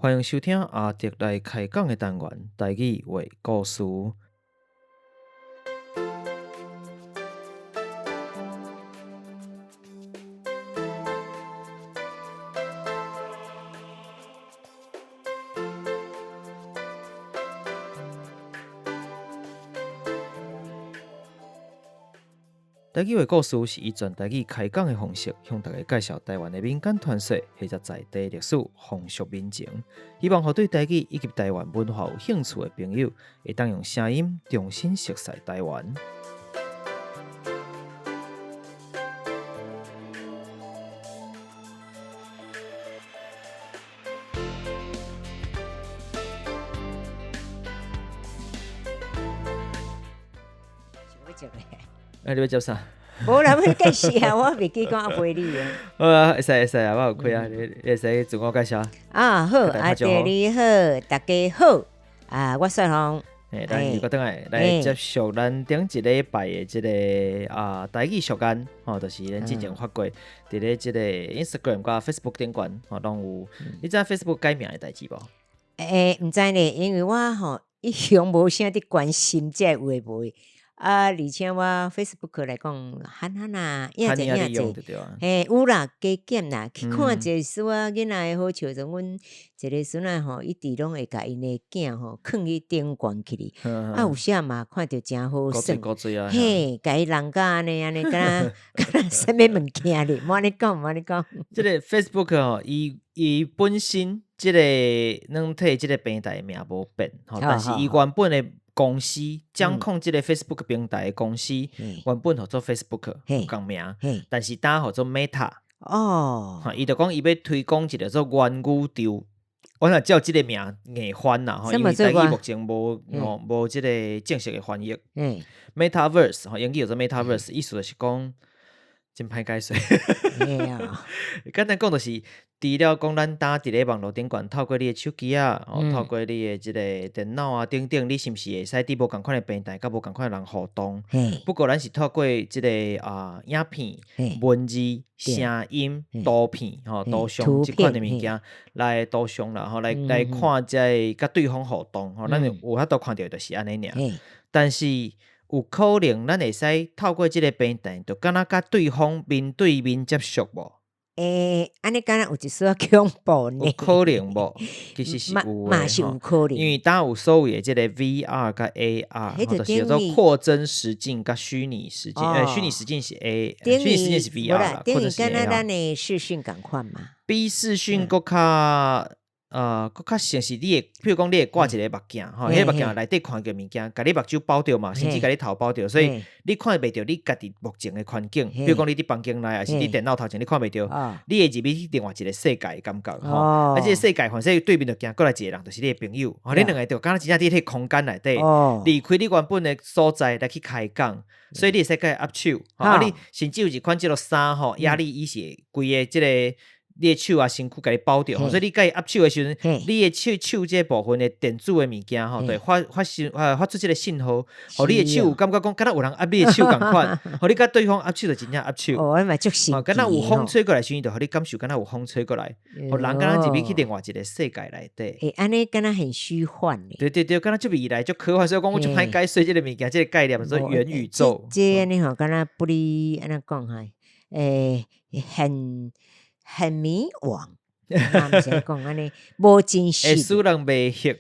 歡迎收聽阿德來開講的單元，台語話故事。台語話故事是以全台語開講的方式，向大家介紹台灣的民間傳說或者在地歷史、風俗民情，希望予對台語以及台灣文化有興趣的朋友，會當用聲音重新熟悉台灣。欸，你欲接啥？無啦，欲介紹啊，我袂記講阿陪你啊。好啊，會使會使啊，我有開啊，你會使自我介紹。啊好，阿弟你好，大家好，啊，我雪紅。欸，咱又閣轉來來接續咱頂一禮拜的這个啊台語俗諳，吼，就是咱之前發過佇咧這个 Instagram 佮 Facebook 頂懸，吼，攏有。你知影 Facebook 改名的代誌無？欸，毋知呢，因為我吼一向無啥佇關心這个有的無的。啊，而且我 Facebook 來講，憨憨啊，影者影者，嘿，有啦，加減啦，去看一下書仔囡仔的好笑，像阮一个孫仔吼，一直攏會共𪜶的囝吼，囥去頂懸起哩。啊，有時嘛看著誠好耍，嘿，共伊弄甲按呢按呢，敢若敢若啥物物件咧，無按呢講，無按呢講。這个 Facebook 吼，伊伊本身這个軟體這个平台名無變，吼，但是伊原本的公司掌控這个 Facebook 平台的公司，原本號做 Facebook 仝名，但是今號做 Meta。哦，伊就講伊欲推廣一个做元宇宙，我若照這个名硬翻啦，吼，因為台語目前無吼無這个正式的翻譯。Metaverse 吼，英語叫做 Metaverse，意思就是講。真歹解說，簡單講就是，除了講咱今佇咧網路頂懸，透過你的手機啊，透過你的這个電腦啊等等，你是毋是會使佇無仝款的平台，佮無仝款的人互動？不過咱是透過這个啊影片、文字、聲音、圖片、吼圖像這款的物件來圖像啦，吼來來看這个佮對方互動，吼，咱有法度看著就是按呢爾。但是有可能咱會使透過這个平台，就敢若佮對方面對面接觸無？欸，按呢敢若有一絲仔恐怖呢？有可能無？其實是有的，嘛是有可能。因為當有所謂的這个 VR 佮 AR，就是叫做擴增實境佮虛擬實境。欸，虛擬實境是 A，虛擬實境是 VR 啦，等於敢若咱的視訊仝款嘛？比視訊閣較。閣較像是你會，譬如講你會掛一个目鏡，吼，彼个目鏡內底看著物件，共你目睭包著嘛，甚至共你頭包著，所以你看袂著你家己目前的環境。比如講你佇房間內，抑是佇電腦頭前，你看袂著，你會入去另外一个世界的感覺，吼。啊，這个世界反正對面就行過來一个人，就是你的朋友，吼，恁兩个就敢若真正佇彼个空間內底，離開你原本的所在來去開講，所以你會使共伊握手，吼，啊，你甚至有一款這个衫吼，壓力伊是規个這个。你的手啊，身軀共你包著，所以你共伊握手的時陣，你的手手這个部分的電子的物件吼，就會發發信發出這个信號，予你的手有感覺講，敢若有人握你的手仝款，予你佮對方握手就真正握手。哦，嘛足神奇。敢若有風吹過來時陣，就予你感受敢若有風吹過來，予人敢若入去另外一个世界內底。欸，按呢敢若很虛幻咧。對對對，敢若足未來足科幻，所以講我足歹解釋這个物件，這个概念，說元宇宙。這按呢吼，敢若不離按怎講哈？欸，很。很迷惘，毋是講按呢，無真實。欸，使人迷惑，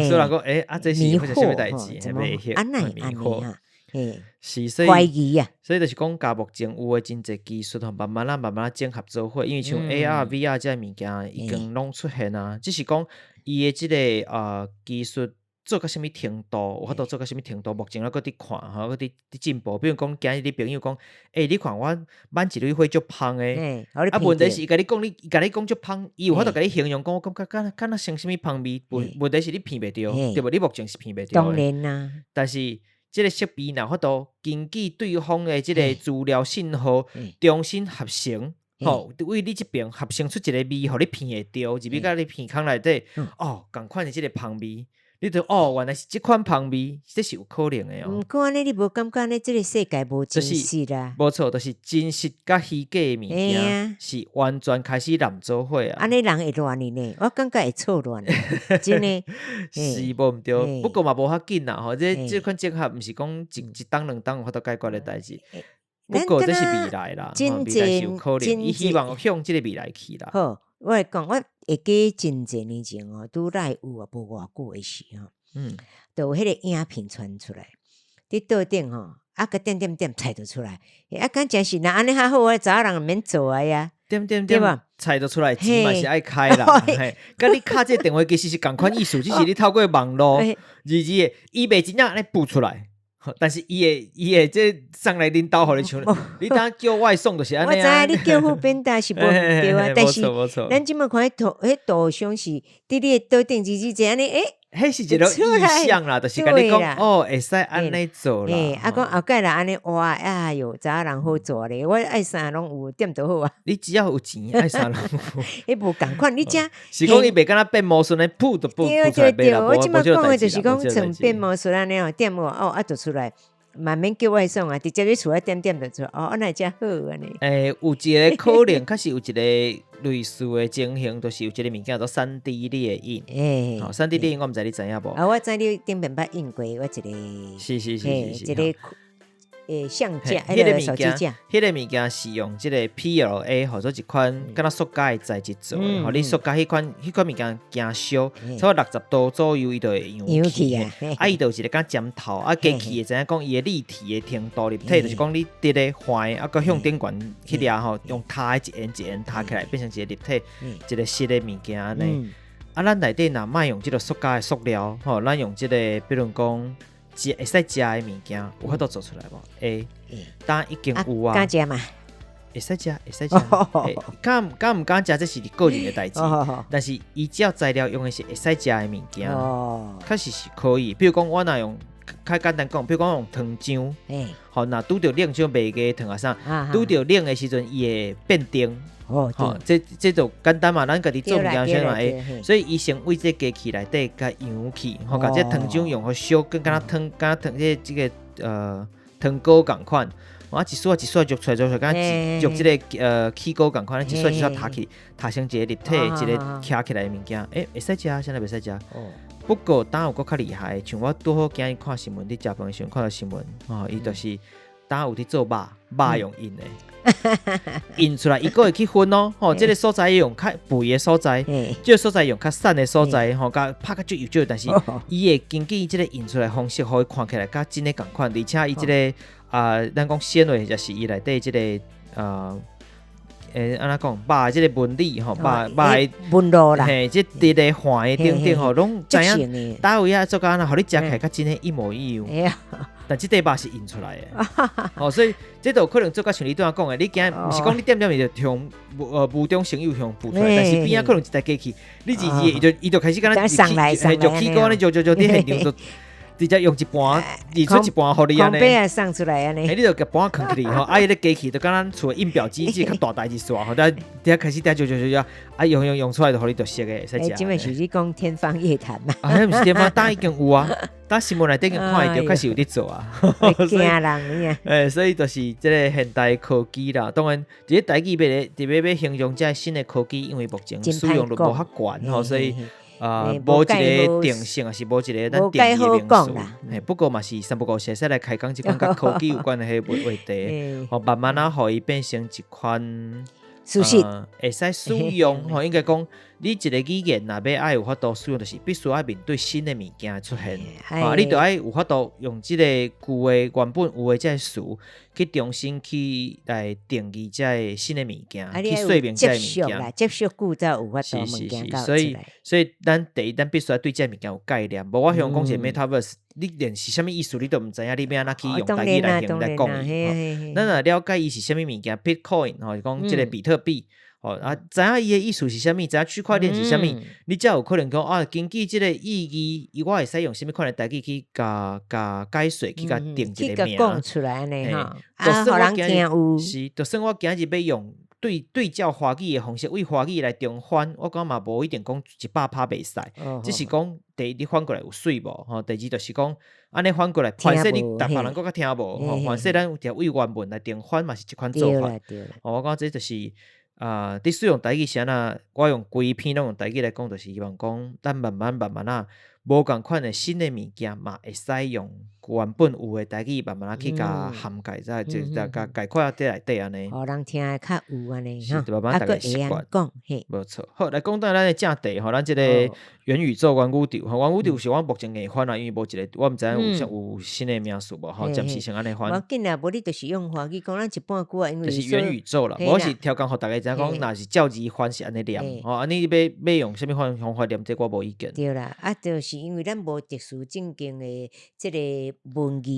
使人講，欸，啊，這是發生啥物代誌？迷惑，啊哪會按呢啊？嘿，是，所以懷疑啊。所以就是講，共目前有的真濟技術吼，慢慢仔慢慢仔整合做伙，因為像 AR、VR 這个物件已經攏出現啊，只是講伊的這个啊技術。做到啥物程度，有法度做到啥物程度？目前還閣佇看，吼，閣佇佇進步。比如講，今日你朋友講，欸，你看我挽一蕊花足芳的，啊，問題是伊共你講，你伊共你講足芳，伊有法度共你形容講，我感覺敢若敢若像啥物芳味？問問題是你鼻袂著，對無？你目前是鼻袂著的。當然啦。但是這个設備若有法度根據對方的這个資料信號重新合成，吼，為你這邊合成出一个味，予你鼻會著，入去佮你鼻孔內底，哦，仝款的這个芳味。你就哦，原來是這款香味，這是有可能的哦。毋過按呢，你無感覺呢？這個世界無真實啦。無錯，就是真實佮虛假的物件是完全開始濫做伙啊。按呢人會亂去呢？我感覺會錯亂，真的。是無毋對，不過嘛無要緊啦吼。這這款整合毋是講一冬兩冬有法度解決的代誌。不過這是未來啦，未來是有可能，伊希望向這個未來去啦。好，我來講，我會記真濟年前哦，拄來有啊，無偌久的時候，就有彼個影片傳出來，佇桌頂吼，啊閣點點點菜就出來，啊敢誠實，若按呢較好，我查某人毋免做啊呀，點點點菜就出來，錢嘛是愛開啦。佮你敲這個電話其實是仝款意思，只是你透過網路，字字的，伊袂真正按呢浮出來。但是伊會這送來恁兜，予你像，你當叫外送就是按呢。我知影你叫 foodpanda 是無毋對啊，但是咱這擺看彼圖彼圖像是佇你的桌頂字字這按呢，欸，彼是一個意象啦，就是共你講哦，會使按呢做啦。啊，講後蓋若按呢哇，哎喲，查某人好做咧，我愛啥攏有，點就好啊。你只要有錢，愛啥攏有。彼無仝款，你遮是講伊袂敢若變魔術呢，噗就噗出來賣啦。我這擺講的就是講像變魔術按呢哦，點我哦啊就出來，嘛免叫外送啊，直接佇厝仔點點就出，哦，按呢才好按呢。欸，有一個可能，確實有一個類似的情形，就是有一個物件叫做3D 列印。欸，吼，3D 列印我毋知你知影無？啊，我知你頂擺捌印過，我一個，一個。欸，相架，彼個物件，彼個物件是用這個 PLA 或者一款敢若塑膠的材質做的，予你塑膠彼款彼款物件誠燒，差不多60度左右，伊就會溶去。啊，伊就有一個敢若針頭，啊，機器會知影講伊的立體的程度，立體就是講你直的橫的，啊，閣向頂懸去掠吼，用塌的一緣一緣塌起來，變成一個立體，一個實的物件按呢。啊，咱內底若莫用這個塑膠的塑料，吼，咱用這個，比如講。食會使食的物件，有法度做出來無？會，當已經有啊。敢食嘛？會使食，會使食。敢敢毋敢食，這是你個人的代誌。但是伊只要材料用的是會使食的物件，確實是可以。比如講，我若用較簡單講，比如講用糖漿，吼，若拄著冷就袂加糖啊啥，拄著冷的時陣，伊會變甜。哦，這這就簡單嘛，咱家己做物件先嘛會，所以伊先為這機器內底共揚起，吼，共這糖漿用予燒，跟敢若糖，敢若糖這這個糖果仝款，啊一撮一撮揉出來揉出來，敢若揉這個氣糕仝款，一撮一撮塌去，塌成一個立體，一個徛起來的物件，欸，會使食，啥物袂使食？不過當有閣較厲害，像我拄好今日看新聞，佇食飯的時陣看著新聞，吼，伊就是。當有佇做肉，肉用印的，印出來，伊閣會去分哦。吼，這個所在用較肥的所在，這個所在用較瘦的所在，吼，共拍較足油少，但是伊會根據這個印出來方式，予伊看起來佮真的仝款，而且伊這個啊，咱講纖維，抑是伊內底這個啊。欸，按怎講，肉的這個紋理吼，肉肉的紋路啦，嘿，這直的橫的等等吼，攏知影。佗位啊做甲按怎，予你食起來佮真的一模一樣。但這塊肉是印出來的，哦，所以這就可能做甲像你拄仔講的，你今毋是講你點點伊就向無中生有向浮出來，但是邊仔可能一台機器，你字字伊就伊就開始敢若上來上來，就起高按呢，就就就佇現場就直接用一盤，印出一盤予你按呢，送出來按呢，嘿，你就共盤囥起來吼，啊，伊个機器就敢若咱厝的印表機，這較大台一線吼，佇遐開始佇遐做做做做，啊，用用用出來就予你就熟的，會使食。這擺是你講天方夜譚嘛？啊，彼毋是天方，當已經有啊，當新聞內底已經看會著，確實有佇做啊。驚人啊！欸，所以就是這個現代科技啦，當然，佇咧台語欲咧，特別欲形容這新的科技，因為目前使用率無遐懸吼，所以。啊，無一個定性，抑是無一個咱定義的名詞。嘿，不過嘛是三不五時會使來開講這款佮科技有關的彼個話題，吼，慢慢仔予伊變成一款事實，會使使用吼。應該講，你一個語言若欲愛有法度使用，就是必須愛面對新的物件出現，啊，你著愛有法度用這個舊的原本有的這個詞去重新去來定義這個新的物件，去說明這個物件。接觸久才有法度物件是是是，所以所以咱第一，咱必須愛對這個物件有概念。無我向講一個 Metaverse，你連是啥物意思你都毋知影，你欲按怎去用台語來形來講伊？咱若了解伊是啥物物件，Bitcoin 吼，是講這個比特幣。哦啊，知影伊的意思是啥物，知影區塊鏈是啥物，你才有可能講啊，根據這個意義，伊我會使用啥物款的台語去共共解說，去共定一個名。講出來呢吼，啊，予人聽有。是，就算我今日欲用對照華語的方式，為華語來中翻，我感覺嘛無一定講100%袂使，只是講第一你翻過來有媠無吼，第二就是講按呢翻過來，反正你逐別人閣較聽無吼，反正咱就為原文來中翻嘛是這款做法。吼，我感覺這就是啊，佇使用台語是按怎，我用規篇攏用台語來講，就是希望講咱慢慢慢慢仔無仝款的新的物件嘛，會使用原本有的台語慢慢仔去共涵蓋在，就共概括佇內底按呢。予人聽會較有按呢，是，慢慢逐個習慣。講，嘿。無錯。好，來講到咱的正題吼，咱這個元宇宙元宇宙吼，元宇宙是我目前硬翻啦，因為無一個，我毋知影有啥有新的名詞無吼，暫時先按呢翻。無要緊啦，無你就是用華語講，咱一半句啊，因為就是元宇宙啦，我是調工予逐家知影講，若是照字翻是按呢念，吼，按呢欲用啥物方方法念，這我無意見。對啦，啊，就是因為咱無特殊正經的這個文字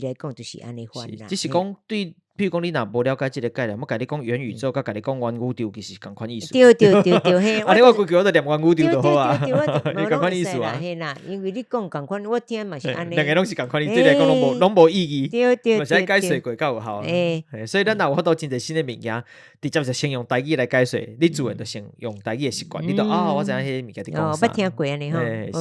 來講，就是按呢翻啦。只是講對，譬如講你若無了解這個概念，我共你講元宇宙，佮共你講元宇宙，其實仝款意思。對對對對，嘿。按呢我規矩我就念元宇宙就好啊。仝款意思啊。嘿啦，因為你講仝款，我聽嘛是按呢。兩个攏是仝款，對來講攏無意義。對對對。嘛是愛解釋過較有效。嘿，所以咱若有法度真濟新的物件，直接就先用台語來解釋，你自然就先用台語的習慣，你就啊，我知影彼個物件佇講啥。捌聽過按呢吼。嘿，是。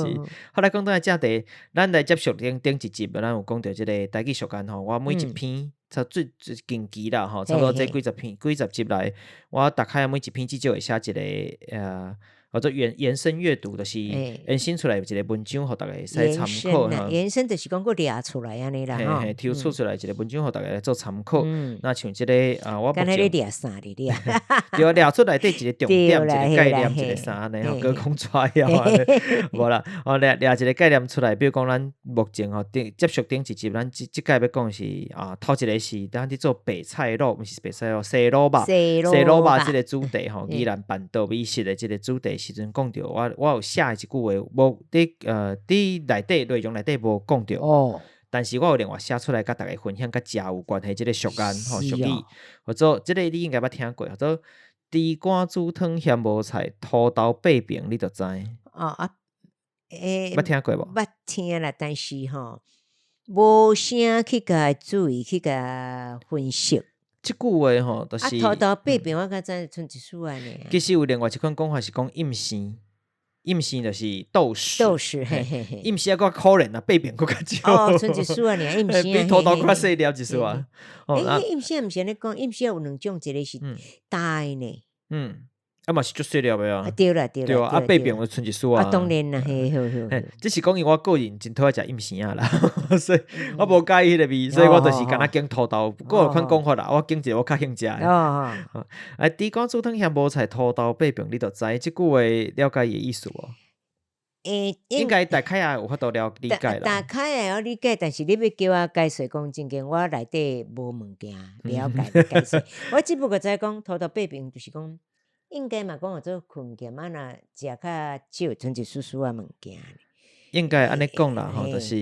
後來講轉來正題，咱來接續頂頂一集，咱有講著這個台語俗諳吼，我每一篇。差最最近期啦吼，差不多這幾十篇、幾十集來，我逐擺每一篇至少會寫一个叫做延伸閱讀，就是延伸出來一个文章，予逐家會使參考。延伸就是講閣掠出來按呢啦吼。嘿，抽出出來一个文章，予逐家來做參考。那像這个啊，我目前掠啥哩掠？對啊，掠出內底一个重點，一个概念，一个啥按呢吼，隔空抓藥按呢，無啦，哦掠掠一个概念出來，比如講咱目前吼，頂接續頂一集，咱這這擺欲講是啊，頭一个是咱佇做白菜滷，毋是白菜滷，西魯肉，西魯肉這个主題吼，宜蘭辦桌美食的這个主題時陣講著，我有寫一句話，無佇內底內容內底無講著。哦。但是我有另外寫出來，佮逐家分享，佮食有關係這个俗諳吼俗語，或者這个你應該捌聽過，叫做豬肝煮湯鹹無菜，塗豆八爿你就知。哦啊，欸，捌聽過無？捌聽啦，但是吼，無啥去共注意去共分析。這句話吼，就是啊，塗豆八爿我敢知賰一絲按呢。其實有另外一款講法是講蔭生，蔭生就是豆豉。豆豉，嘿嘿嘿。蔭生閣較可憐啊，八爿閣較少。哦，賰一絲按呢，蔭生。比塗豆閣較細粒一絲啊。欸，蔭生毋是按呢講，蔭生有兩種，一个是焦的呢。嗯。啊嘛是足細粒的啊。對啦對啦。對啊，啊八爿就賰一絲啊。啊當然啦，嘿好好。這是講因為我個人真討厭食蔭生仔啦，所以我無佮意彼个味，所以我就是敢若揀塗豆。閣有款講法啦，我揀一个我較興食的。哦。啊，豬肝煮湯鹹無菜，塗豆八爿你就知這句話了解伊的意思無？欸，應該大概也有法度了理解啦。大概會曉理解，但是你欲叫我解說講正經，我內底無物件了解解說。我只不過知講塗豆八爿就是講。應該嘛講叫做困儉啊，若食較少，賰一絲絲仔物件。應該按呢講啦吼，就是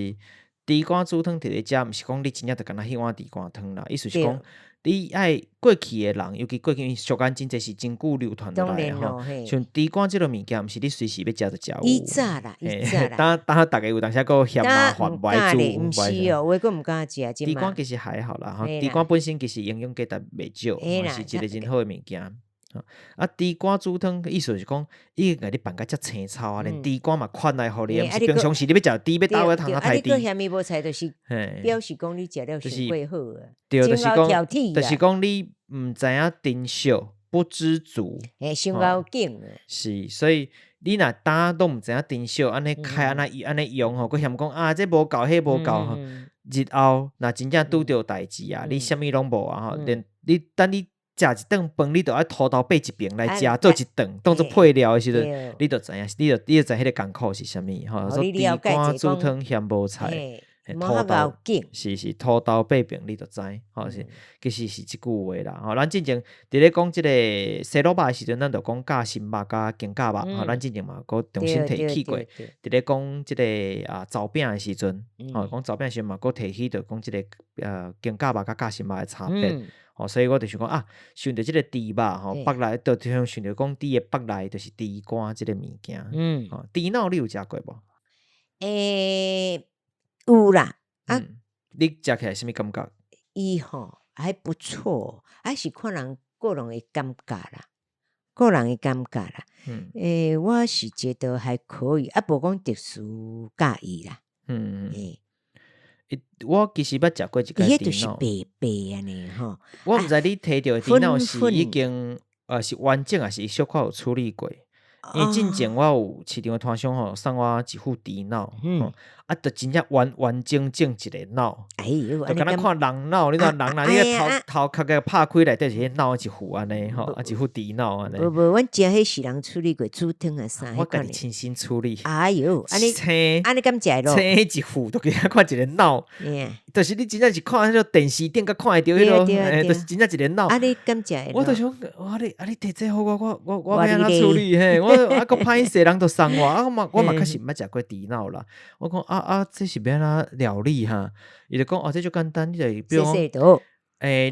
豬肝煮湯佇咧食，毋是講你真正就敢若彼碗豬肝湯啦。意思是講，你愛過去的人，尤其過去俗諳真濟是真久流傳落來的吼。像豬肝這个物件，毋是你隨時欲食就食有。以早啦，以早啦。當當逐家有當時閣嫌麻煩，無愛煮。毋是哦，有的閣毋敢食。豬肝其實還好啦，吼，豬肝本身其實營養價值袂少，是一个真好的物件。啊，豬肝煮湯意思是講，伊共你辦甲遮青草啊，連豬肝嘛款來予你，毋是平常時你欲食豬，欲佗位通啊刣豬。啊，你閣嫌伊無菜，就是表示講你食了傷過好啊。對，就是講，就是講你毋知影珍惜，不知足。嘿，傷夠緊啊。是，所以你若呾攏毋知影珍惜，按呢開按呢按呢用吼，閣嫌講啊，這無夠，彼無夠吼。日後若真正拄著代誌啊，你啥物攏無啊吼，連你等你食一頓飯，你就愛塗豆掰一爿來食，做一頓當做配料的時陣，你就知影，你就知彼个艱苦是啥物吼。說豬肝煮湯鹹無菜，塗豆是是塗豆八爿，你就知吼是，其實是這句話啦。吼，咱進前佇咧講這个西魯肉的時陣，咱就講夾心肉佮肩胛肉，吼，咱進前嘛閣重新提起過。佇咧講這个啊糟餅的時陣，吼，講糟餅的時陣嘛閣提起著講這个肩胛肉佮夾心肉的差別。吼，所以我就想講啊，想著這个豬肉吼，腹內就像想著講豬的腹內就是豬肝這个物件。吼，豬腦你有食過無？欸，有啦。啊，你食起來啥物感覺？伊吼還不錯，還是看人個人的感覺啦，個人的感覺啦。我是覺得還可以，啊，無講特殊佮意啦。我其實捌食過一擺伊彼就是白白按呢吼。我毋知你提著的豬腦是已經是完整，抑是小可有處理過？因為進前我有市場的攤商吼送我一副豬腦，啊，就真正完完整整一个腦，就敢若看人腦，你知人若你個頭頭殼共拍開內底是彼腦一副按呢吼，啊一副豬腦按呢。無無，阮食彼是人處理過煮湯啊啥。我家己親身處理。哎喲，按呢按呢敢食會落？青一副，就共看一个腦，就是你真正是看彼个電視頂佮看會著彼个，就是真正一个腦。啊你敢食會落？我就想，我你啊你提這予我，我欲按怎處理？嘿，我啊閣歹勢，人就送我，啊我嘛我嘛確實毋捌食過豬腦啦。我講啊啊，這是欲按怎料理哈？伊就講哦，這足簡單，你就比如講，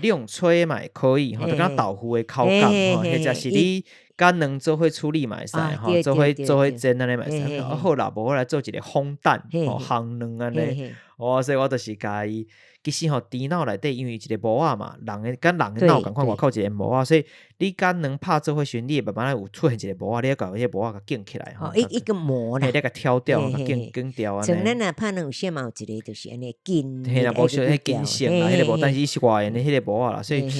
你用炊嘛會可以吼，就敢若豆腐的口感吼，或者是你佮卵做伙處理嘛會使吼，做伙煎按呢嘛會使。啊好啦，無我來做一个烘蛋，吼烘卵按呢。哦，所以我就是共伊，其實吼豬腦內底因為一个膜仔嘛，人的佮人的腦仝款，外口一个膜仔，所以你佮卵拍做伙時陣，你會慢慢有出現一个膜仔，你愛共彼个膜仔共卷起來吼。一個膜啦。嘿，你共挑掉，共卷卷掉按呢。像咱若拍卵有時嘛有一个就是按呢筋。嘿啦，無像彼筋線啦，彼个無，但是伊是外緣的彼个膜仔啦，所以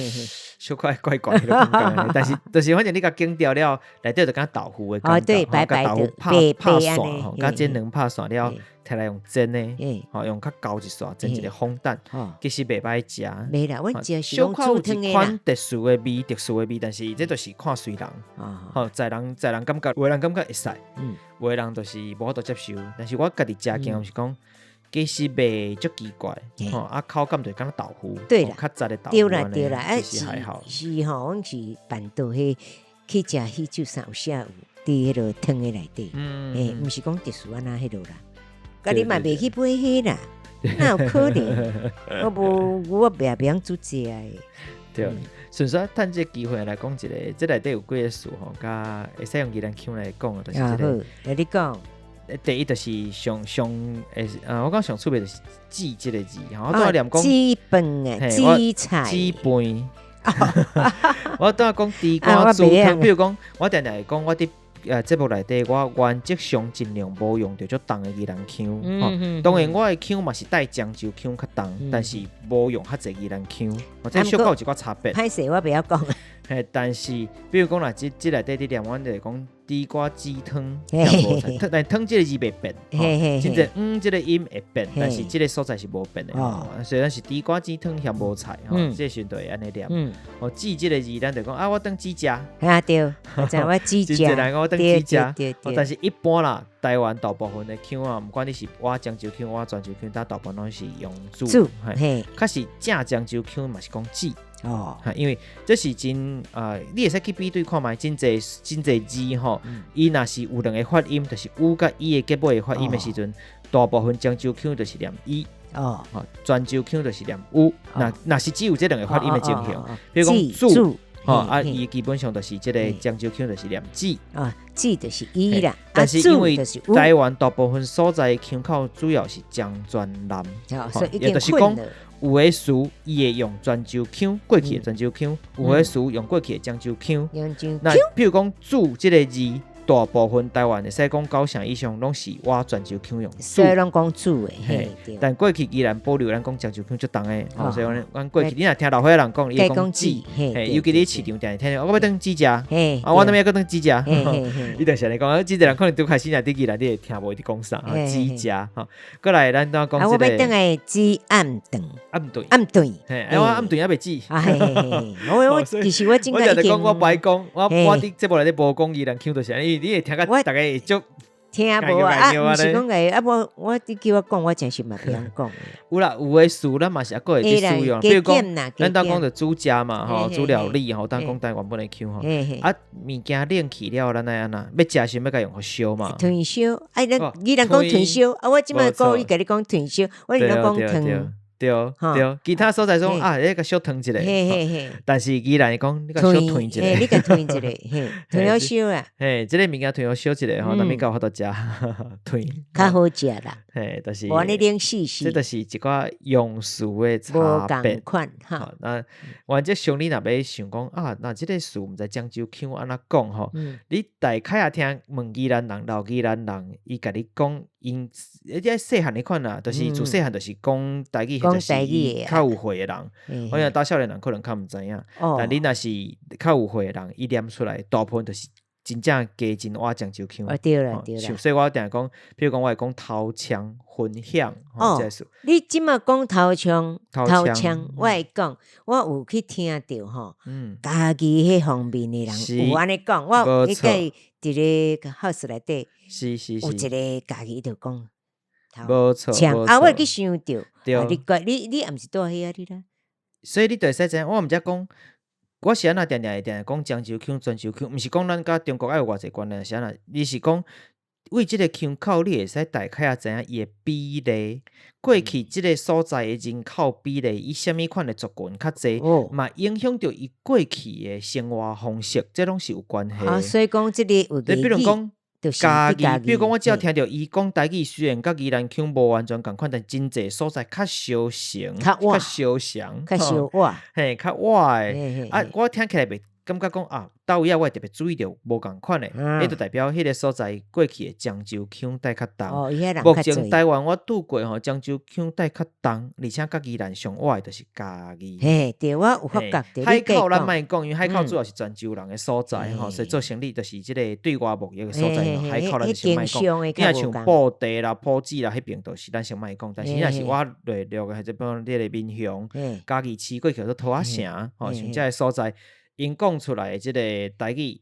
小可怪怪彼个感覺。但是就是反正你共卷掉了，內底就敢若豆腐的感覺，白白共豆腐拍拍線吼，共煎卵拍線了。摕來用煎的，吼用較厚一屑煎一个烘蛋，其實袂歹食。袂啦，阮食是小可有一款特殊的味，特殊的味，但是這就是看隨人，吼在人在人感覺，有的人感覺會使，有的人就是無法度接受。但是我家己食經驗是講，其實袂足奇怪，吼啊口感就敢若豆腐，對啦，較實的豆腐。對啦對啦，啊其實還好。是吼，阮是辦桌彼去食喜酒啥有寫有佇彼落湯的內底，毋是講特殊按怎彼落啦。佮你嘛袂去買彼啦，哪有可能？我無，我袂曉煮這的。對，順紲趁這個機會來講一个，這內底有幾个詞吼，佮會使用宜蘭腔來講，就是這个。好，來你講。第一就是上上我講上趣味就是“煮”這个字，吼，我拄仔念講煮飯啊，煮菜，煮飯。我拄仔講豬肝煮湯，比如講，我定定會講我佇節目內底，我原則上盡量無用著足重的宜蘭腔，吼。當然，我的腔嘛是帶漳州腔較重，但是無用較濟宜蘭腔，這小可有一寡差別。歹勢，我袂曉講。嘿，但是比如講啦，這內底佇念，阮就是講豬肝煮湯，鹹無菜，但湯這个字袂變，真濟嗯這个音會變，但是這个所在是無變的。所以咱是豬肝煮湯鹹無菜，吼，這個時陣就會按呢念。哦，煮這个字，咱就講啊，我轉煮食。啊對，我知我煮食。真濟人講我轉煮食，但是一般啦，台灣大部分的腔啊，毋管你是倚漳州腔、倚泉州腔，大部分攏是用煮，嘿，確實正漳州腔嘛是講煮。哦，因為這是真啊，你會使去比對看覓，真濟真濟字吼，伊若是有兩个發音，就是 u 佮 i 的結尾的發音的時陣，大部分漳州腔就是念 i，哦，泉州腔就是念 u，若是只有這兩个發音的情形，比如講煮，吼啊，伊基本上就是這个漳州腔就是念煮，啊，煮就是 i 啦，但是因為台灣大部分所在的腔口主要是漳泉南，也就是講。有的詞伊會用泉州腔，過去的泉州腔；有的詞用過去的漳州腔。那比如講“煮”這个字，大部分台灣會使講九成以上攏是倚泉州腔用。所以攏講煮的，嘿。但過去依然保留咱講漳州腔足重的，所以阮過去你若聽老歲仔人講，伊會講煮，嘿，尤其你市場定聽，我欲轉煮食，啊，我哪物閣轉煮食，伊就是按呢講，真濟人可能拄開始若佇宜蘭，你會聽無伊佇講啥，煮食，吼。過來咱拄仔講這個。我欲轉來煮暗頓。暗頓。暗頓。嘿，我暗頓猶袂煮。我其實我真我就講我無愛講，我佇節目內底無講宜蘭腔，就是按呢，因為你會聽甲逐家會足。聽無啊？毋是講個啊，無我你叫我講，我真是嘛袂曉講。有啦，有的詞咱嘛是猶閣會去使用，比如講，咱當講著煮食嘛，吼，煮料理吼，當講台灣本的腔吼。啊，物件冷去了，咱愛按怎？欲食時欲共用予燒嘛？湯燒，哎，咱宜蘭講湯燒，啊，我這擺國語共你講湯燒，我是攏講湯。對對，其他所在講啊，你共小褪一下，但是宜蘭講你共小褪一下，你共褪一下，嘿，褪好燒啊，嘿，這個物件褪好燒一下吼，咱咪較有法度食，褪較好食啦，嘿，就是無按呢冷死死，這就是一寡用詞的差別。無仝款哈。那原則上你若欲想講啊，若這個詞毋知漳州腔按怎講吼，你大概也聽問宜蘭人、老宜蘭人，伊共你講，𪜶你這細漢彼款啦，就是自細漢就是講台語，或者是伊較有歲的人，我想打少年人可能較毋知影，但你若是較有歲的人，伊念出來，大部分就是真正加真倚漳州腔。哦，對啦對啦。所以我定講，比如講我會講頭槍分享，吼，這個詞。你這馬講頭槍頭槍，我會講，我有去聽著吼，嘉義彼方面的人有按呢講，我彼個佇咧 house 內底，有一個嘉義就講無錯，啊，我會去想著，啊，你你你也毋是住遐你啦。所以你就會使知影，我毋才講。我是按怎定定會定定講漳州腔、泉州腔，毋是講咱佮中國愛有偌濟關係，是按怎？你是講為這個腔口，你會使大概也知影伊的比例。過去這個所在的人口比例，伊啥物款的族群較濟，嘛影響著伊過去的生活方式，這攏是有關係。啊，所以講這個有你比如講嘉義，比如講我只要聽著伊講台語，雖然佮宜蘭腔無完全仝款，但真濟所在較相像，較相像，較相倚，嘿，較倚的。啊，我聽起來袂感覺講啊，佗位啊，我會特別注意著無仝款的，彼就代表彼個所在過去的漳州腔帶較重。目前台灣我拄過吼，漳州腔帶較重，而且佮宜蘭上倚的就是嘉義。嘿，對，我有發覺。海口咱莫講，因為海口主要是泉州人的所在吼，所以做生理就是這個對外貿易的所在。海口咱就先莫講，你若像布袋啦、埔子啦彼爿，就是咱先莫講。但是若是我內陸的，或者講這個民雄、嘉義市過去叫做桃仔城，吼，像這个所在。𪜶講出來的這個台語，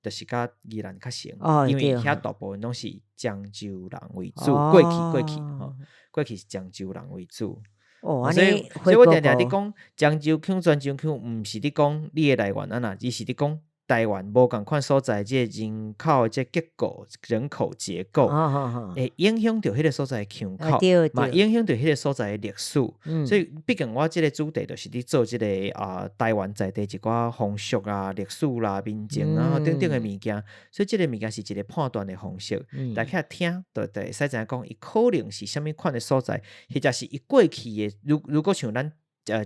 就是佮宜蘭較像，因為遐大部分攏是漳州人為主。過去過去吼，過去是漳州人為主。所以，所以我定定佇講漳州腔、泉州腔，毋是佇講你的來源按怎，而是佇講台灣無仝款所在，這個人口的這結構、人口結構，會影響著彼個所在的腔口，嘛影響著彼個所在的歷史。所以，畢竟我這個主題就是佇做這個啊，台灣在地一寡風俗啊、歷史啦、民情啊等等的物件。所以，這個物件是一個判斷的方式。大家聽，就會使知影講，伊可能是啥物款的所在，或者是伊過去的。如果像咱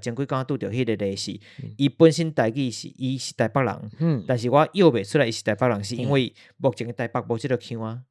前幾工拄著彼個例是，伊本身台語是伊是台北人，但是我臆袂出來伊是台北人，是因為目前的台北無這個腔啊。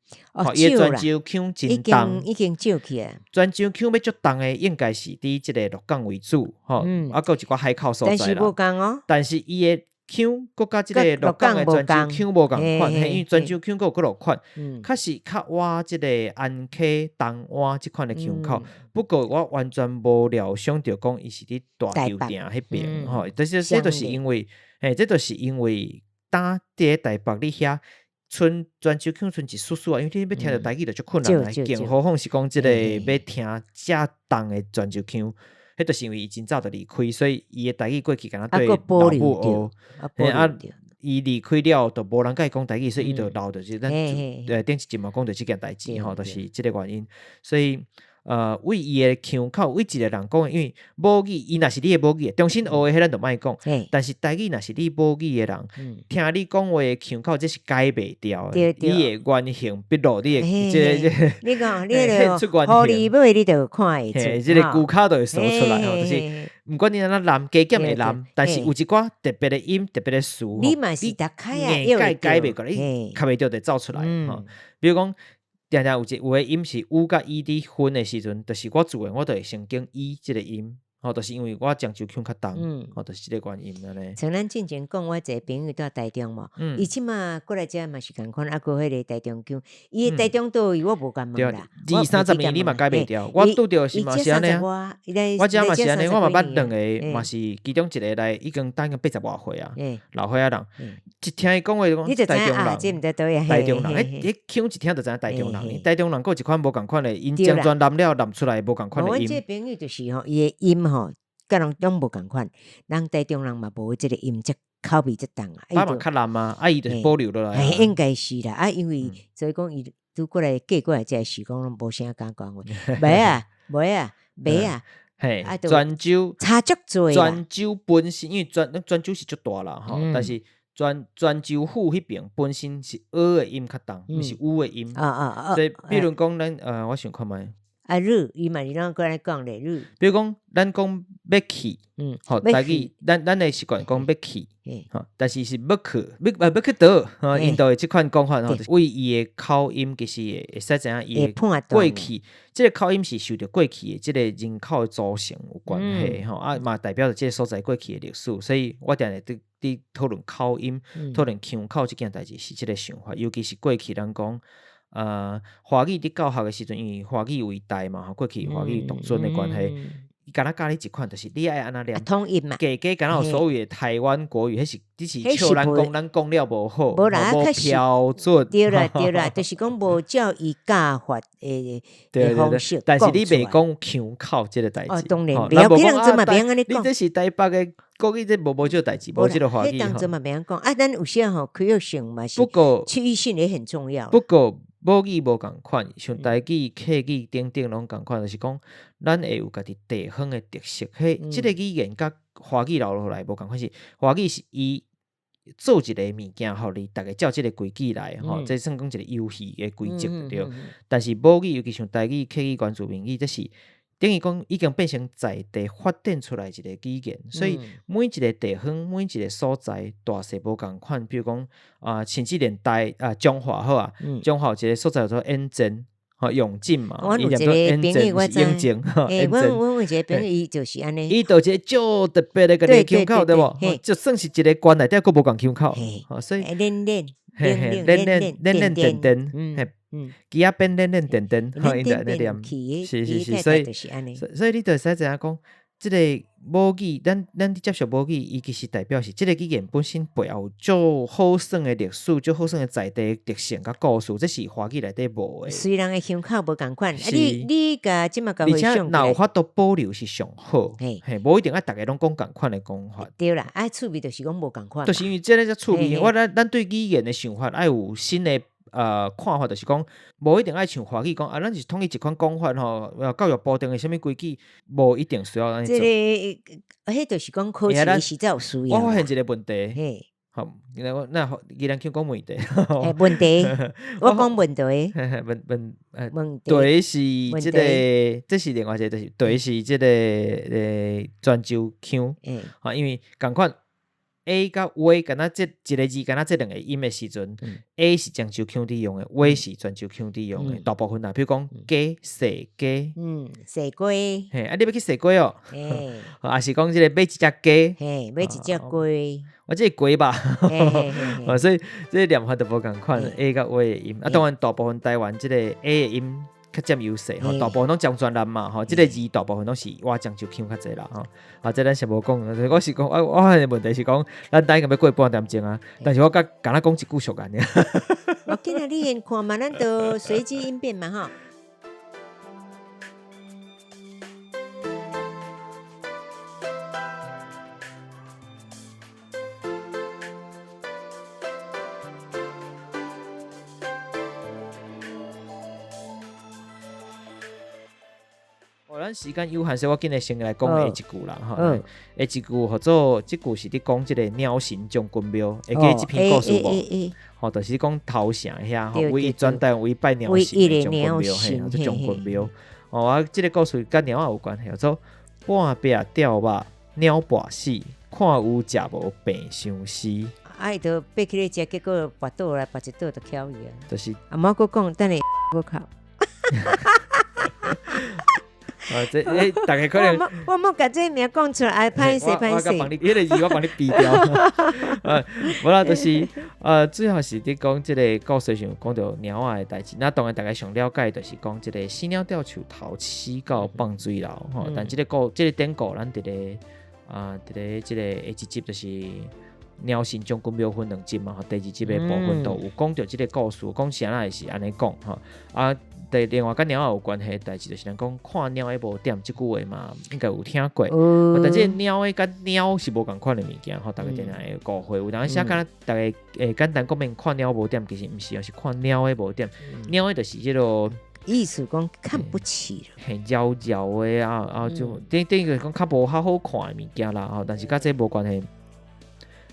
伊的泉州腔真重，已經少去啊。泉州腔欲足重的，應該是佇這個鹿港為主，吼，啊，閣有一寡海口所在啦。但是無仝哦。但是伊的腔，閣佮這個鹿港的泉州腔無仝款，因為泉州腔閣有幾落款，較是較倚這個安溪、東灣這款的腔口。不過我完全無料想著講伊是佇大稻埕彼爿，吼，但是這就是因為，嘿，這就是因為當佇咧台北你遐賰泉州腔賰一絲絲啊，因為你欲聽著台語就足困難啊，更何況是講這個欲聽遮重的泉州腔。彼就是因為伊真早就離開，所以伊的台語過去敢若對老母學。啊，伊離開了就無人佮伊講台語，所以伊就留著是咱頂一集嘛講著這件代誌吼，就是這個原因。所以為伊的腔口，為一個人講，因為母語伊若是你的母語，重新學的彼咱就莫講。但是台語若是你母語的人，聽你講話的腔口，這是改袂掉的。你的原形畢露，你的這個這個，你講你彼個狐狸尾，你就看會出，這個龜跤就會趖出來吼，就是毋管你按怎念，加減會念，但是有一寡特別的音、特別的詞，你嘛是逐開啊，硬改改袂過來，你較袂著就會走出來吼。比如講，定定有一有的音是 U 佮 E 佇分的時陣，就是我自然我就會先揀 E 這個音，吼，就是因為我漳州腔較重，吼，就是這個原因按呢。像咱進前講，我一個朋友蹛台中無，伊這馬過來遮嘛是仝款，啊，閣彼個台中腔，伊的台中佗位我無共問啦。二三十年你嘛改袂掉，我拄著是嘛是按呢啊。我遮嘛是按呢，我嘛捌兩個，嘛是其中一個來已經等於80外歲啊，老歲仔人，一聽伊講話就講台中人，台中人，彼腔一聽就知影台中人。台中人閣有一款無仝款的，𪜶整全南了南出來無仝款的音。阮這個朋友就是吼，伊的音吼，佮人攏無仝款，人台中人嘛無這個音，這口味這重啊。啊嘛較南啊，啊伊就是保留落來。應該是啦，啊因為所以講伊拄過來嫁過來，才是講攏無啥敢講話，袂啊，袂啊，袂啊。嘿，泉州差足濟。泉州本身因為泉州是足大啦，吼，但是泉州府彼邊本身是 ㄜ 的音較重，毋是 ㅜ 的音。所以比如講咱我想看覓。啊，汝，伊嘛是攏閣來講咧，汝。比如講，咱講欲去，吼，台語，咱的習慣講欲去，吼，但是是欲去，欲去佗，吼，𪜶就會這款講法吼，為伊的口音其實會使知影伊的過去，這個口音是受著過去的這個人口的組成有關係，吼，啊嘛代表著這個所在過去的歷史，所以我定定佇討論口音、討論腔口這件代誌是這個想法，尤其是過去咱講。華語佇教學的時陣，因為華語為大嘛，吼，過去華語獨尊的關係，伊敢若教你一款，就是你愛按怎念，統一嘛，加加敢若有所謂的台灣國語，彼是只是笑咱講，咱講了無好，無標準。對啦對啦，就是講無照伊教法的方式。但是你袂講腔口這個代誌。哦，當然，袂曉當陣嘛，袂曉按呢講。你這是台北的國語，這無這個代誌，無這個華語。彼當陣嘛袂曉講啊，咱有時吼區域性嘛是，不過區域性也很重要。不過母語無仝款，像台語、客語等等攏仝款，就是講咱會有家己地方的特色。彼這個語言佮華語留落來無仝款，是華語是伊做一個物件，予你逐家照這個規矩來，吼，這算講一個遊戲的規則對。但是母語，尤其像台語、客語、原住民語，這是等於講已經變成在地發展出來一個語言，所以每一個地方、每一個所在大細無仝款。比如講啊，甚至連台啊彰化好啊，彰化有一個所在叫做永靖，吼永靖嘛，阮有一個朋友我知，阮有一個朋友伊就是按呢，伊就一個足特別的家己腔口對無？就算是一個縣內底，閣無仝腔口，所以練練練練練練電電，嘿。機仔變練練電電，吼，𪜶就按呢念，是是是，所以所以你就會使知影講，這個母語，咱佇接受母語，伊其實代表是這個語言本身背後有足好耍的歷史，足好耍的在地特性佮故事，這是華語內底無的。雖然的腔口無仝款，啊你你共這馬共而且若有法度保留是上好，嘿，無一定愛逐家攏講仝款的講法。對啦，啊趣味就是講無仝款。就是因為這个才趣味，我咱咱對語言的想法愛有新的看法，就是講無一定愛像華語講啊，咱是統一一款講法吼，教育部定的啥物規矩，無一定需要按呢做。這个，彼就是講考試時才有需要。我發現一個問題，好，那宜蘭腔講問題。問題，我講問題。問問題是這个，這是另外一個，就是題是這个泉州腔，吼，因為仝款。A 佮 V，敢若這一个字，敢若這兩個音的時陣，A 是漳州腔佇用的，V 是泉州腔佇用的，大部分啦，比如講雞、踅雞，踅雞，嘿，啊，你欲去踅雞哦，抑是講這个買一隻雞，嘿，買一隻雞，我這個雞吧，所以這個念法就無仝款，A 佮 V 的音，啊，當然大部分台灣這個 A 的音較佔優勢吼，大部分攏漳泉人嘛吼，這個字大部分攏是倚漳州腔較濟啦吼。啊，這咱先無講，我是講，我發現問題是講，咱等下欲過半點鐘啊，但是我閣敢若講一句俗言爾。無緊啊，你先看嘛，咱就隨機應變嘛吼。哦，咱時間有限，所以我緊來先來講下一句啦，吼。下一句號做，這句是佇講這個鳥神將軍廟，會記這篇故事無？吼，就是講頭城遐，吼，唯一全台灣唯一拜鳥神的將軍廟，嘿，叫做將軍廟。哦，啊，這個故事佮鳥仔有關係，叫做半壁吊肉，鳥跋死，看有食無病相思。啊，伊就爬起來食，結果跋倒來，跋一倒就翘去啊。就是。啊，莫閣講，等下閣哭。啊，這欸，逐家可能我無共這名講出來，歹勢歹勢。我幫你，彼个字我幫你避掉。啊，無啦，就是主要是佇講這个故事上講著貓仔的代誌。那當然，逐家上了解就是講這个死鳥吊樹頭，死狗放水流吼。但這个故，這个典故，咱佇咧啊，佇咧這个下一集就是貓神將軍廟分兩集嘛，第二集的部分都有講著這个故事，講啥會是按呢講吼啊。對，另外佮貓仔有關係的代誌，就是人講看貓的無點這句話嘛，應該有聽過。但這個貓的佮鳥是無仝款的物件吼，逐家定定會誤會。有當時敢若逐家會簡單講明看貓無點，其實毋是，是看貓的無點。貓的就是這个意思講看不起。嘿，棹棹的啊啊，就等等於講較無較好看的物件啦吼，但是佮這無關係。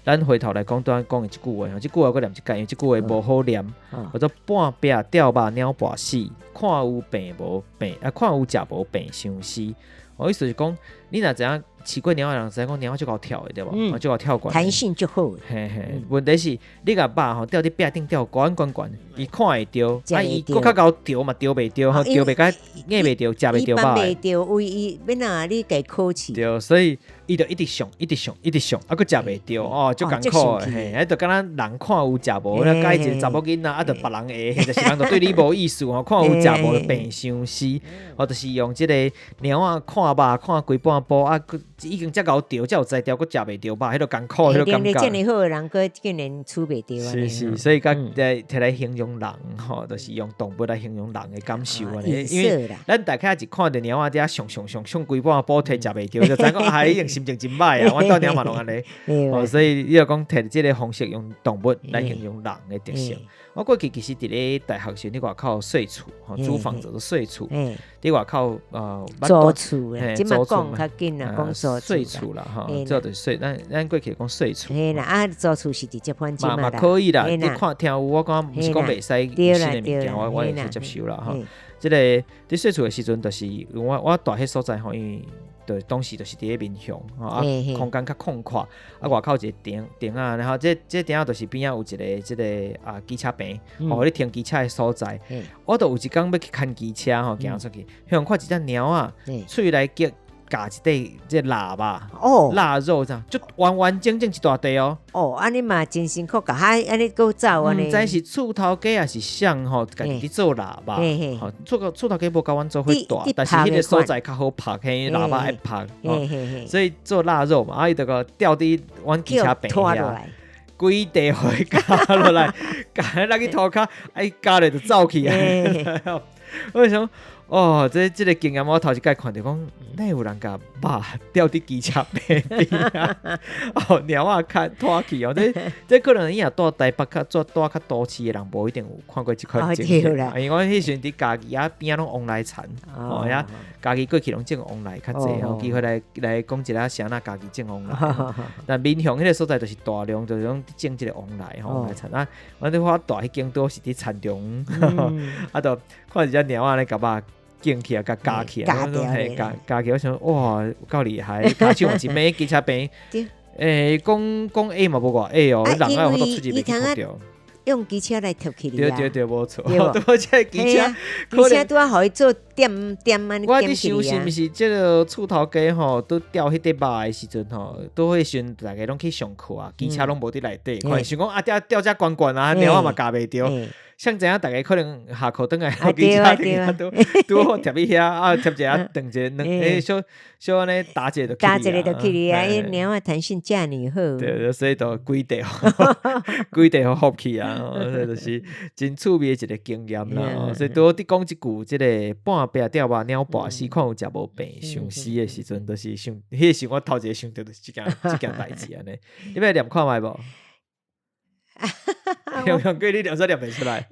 咱回頭來講，拄仔講的這句話吼，這句話閣念一擺，因為這句話無好念。叫做半壁吊肉貓跋死，看有病無病啊，看有食無病相思。我意思是講，你若知影飼過貓的人知影講貓足𠢕跳的對無？足𠢕跳懸。彈性足好。嘿嘿，問題是你共肉吼吊佇壁頂吊懸懸懸，伊看會著，啊伊閣較𠢕著嘛著袂著，吼著袂共硬袂著，食袂著肉。袂著，為伊欲按怎你共伊考試。對，所以伊就一直上，一直上，一直上，啊閣食袂著哦，足艱苦的嘿，彼就敢若人看有食無，佮一個查某囡仔啊，就別人的，或者是人就對你無意思吼，看有食無病相思，或就是用這个貓仔看肉看規半晡啊，閣已經遮𠢕著，遮有才調，閣食袂著肉，彼就艱苦，彼就感覺。遮爾好的人，閣竟然處袂著。是是，所以佮摕來形容人吼，就是用動物來形容人的感受按呢。因為咱大概一看著貓仔佇遐上上上上規半晡摕食袂著，就知影講啊，已經心情真歹啊。阮兜貓嘛攏按呢，哦，所以你就講摕這个方式用動物來形容人的特性。我過去其實佇咧大學時，佇外口稅厝，吼，租房子的稅厝，佇外口租厝，這馬講較緊啦，講租稅厝啦，吼，這就是稅，咱過去講稅厝。嘿啦，啊，租厝是直接翻嘛嘛可以啦，你看聽有我講，毋是講袂使有新的物件，我會使接受啦，吼。這个佇稅厝的時陣，就是我蹛彼所在吼，因為就當時就是佇咧民雄，吼啊，空間較曠闊，啊外口一个頂頂仔，然後這頂仔就是邊仔有一个這个啊機車棚，予你停機車的所在。我就有一工欲去牽機車吼，行出去，向看一隻貓仔，喙內夾夾一塊這臘肉，臘肉這樣，就完完整整一大塊哦。哦，按呢嘛真辛苦，共彼按呢閣走按呢。毋知是厝頭家抑是誰吼，家己佇做臘肉，吼，厝頭家無共阮做伙蹛，但是彼个所在較好曝，嘿，臘肉愛曝，所以做臘肉嘛，啊，伊就共吊佇阮機車棚遐，規塊予伊咬落來，咬落去塗跤，啊，伊咬咧就走去啊。我想。哦，這个經驗我頭一擺看著講，哪有人共肉吊佇機車棚邊啊？哦，貓仔較拖去哦，這可能伊若蹛台北較蹛蹛較都市的人，無一定有看過這款情形。因為我彼時陣佇嘉義啊邊仔攏旺來田，哦遐嘉義過去攏種旺來較濟，有機會來講一下啥那嘉義種旺來。但民雄彼个所在就是大量就是攏種這个旺來吼，旺來田啊。反正我蹛彼間拄是佇田中，啊，就看一隻貓仔咧共肉。撿起來，共咬起來，嘿，咬咬起來，我想哇，有夠厲害！跤手嘛真猛，機車棚，欸，講講矮嘛無偌矮哦，人愛有法度出入袂去碰著。用機車來貼起來。對對對，無錯。對，這機車，機車拄仔予伊做點點按呢。我佇想是毋是這个厝頭家吼，拄吊彼塊肉的時陣吼，拄彼時陣逐家攏去上課啊，機車攏無佇內底，可能想講啊，吊吊遮懸懸啊，貓仔嘛咬袂著。誰知影逐家可能下課轉來，機車停遐拄拄好貼佇遐啊，貼一下斷一下兩，欸小小按呢打一下就打一下就去哩啊！伊貓仔彈性遮爾好，對，所以就規塊規塊予覆去啊！所以就是真趣味的一個經驗啦。所以拄好佇講這句，這个半壁吊肉貓跋死，看有食無病相思的時陣，就是想，彼個時我頭一个想著就是這件這件代誌按呢。你欲念看覓無？用用過你念煞念袂出來。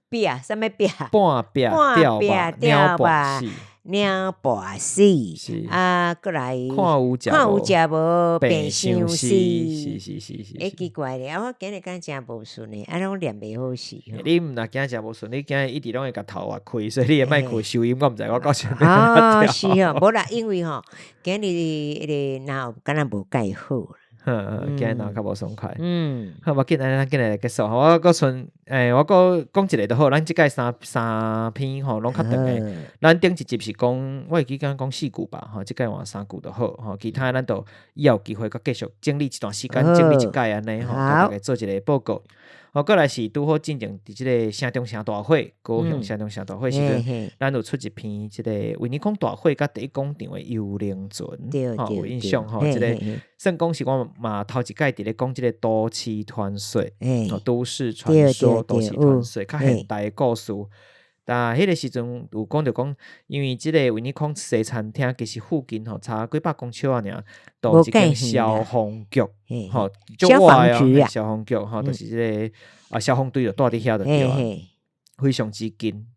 壁啥物壁？半壁吊肉貓跋死，貓跋死。是啊，閣來看有食看有食無病相思。是是是是。欸，奇怪咧，啊，我今日敢誠無順咧，啊，攏念袂好勢。你毋若驚誠無順，你今日一直攏會共頭挖開，所以你會莫開收音，我毋知我到時欲哦，是哦，無啦，因為吼，今日彼个腦敢若無蓋好。呵，今日腦較無爽快。嗯，好，無緊，咱緊來結束。我閣剩，欸，我閣講一个就好。咱這擺三三篇吼，攏較長的。咱頂一集是講，我會記敢講四句吧。吼，這擺換三句就好。吼，其他咱就以後有機會閣繼續整理一段時間，整理一擺按呢吼，共大家做一个報告。好，閣來是拄好進前佇這个城中城大火，高雄城中城大火時陣，咱有出一篇這个衛理公大火佮第一廣場的幽靈船，吼有印象吼？這个算講是我嘛頭一擺佇咧講這个都市傳說，都市傳說，都市傳說，較現代的故事。但彼个時陣有講著講，因為這个衛理公西餐廳其實附近吼差幾百公尺仔爾，都有一間消防局，吼，消防局啊，消防局吼，就是這个啊消防隊就蹛佇遐就對啊，非常之近，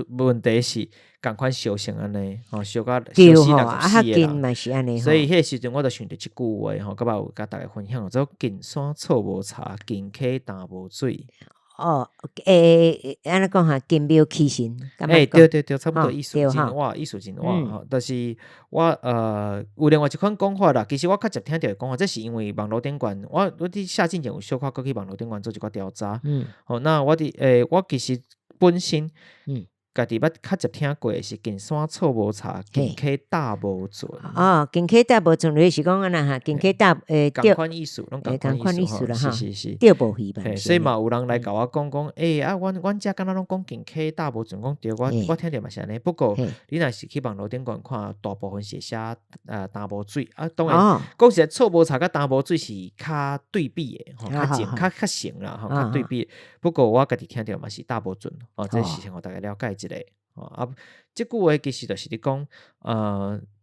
問題是仝款燒成按呢，吼燒甲對燒死吼，啊六十四較近个人。嘛是按呢所以彼個時陣我就想著這句話吼，閣捌有佮大家分享，做近山草無柴，近溪乾無水。哦，欸，按呢講哈，近廟欺神，欸，對對對，差不多意思，真倚，意思真倚吼。但是我有另外一款講法啦，其實我較捷聽著的講法，這是因為網路頂懸，我佇寫進前有小可閣去網路頂懸做一寡調查。吼，那我佇欸，我其實本身家己捌較捷聽過的是近山草無柴，近溪擔無船。哦，近溪擔無船，就是講按呢哈，近溪擔欸，仝款意思，攏仝款意思啦，是是是，釣無魚嘛。所以嘛有人來共我講講，欸啊，阮遮敢若攏講近溪擔無船，講對，我聽著嘛是按呢。不過你若是去網路頂懸看，大部分是寫擔無水啊。當然，講實在，草無柴佮擔無水是較對比的，吼，較正較較成啦，吼，較對比。不過我家己聽著嘛是擔無船，哦，這是先予大家了解一下。啊，這句話其實就是咧講，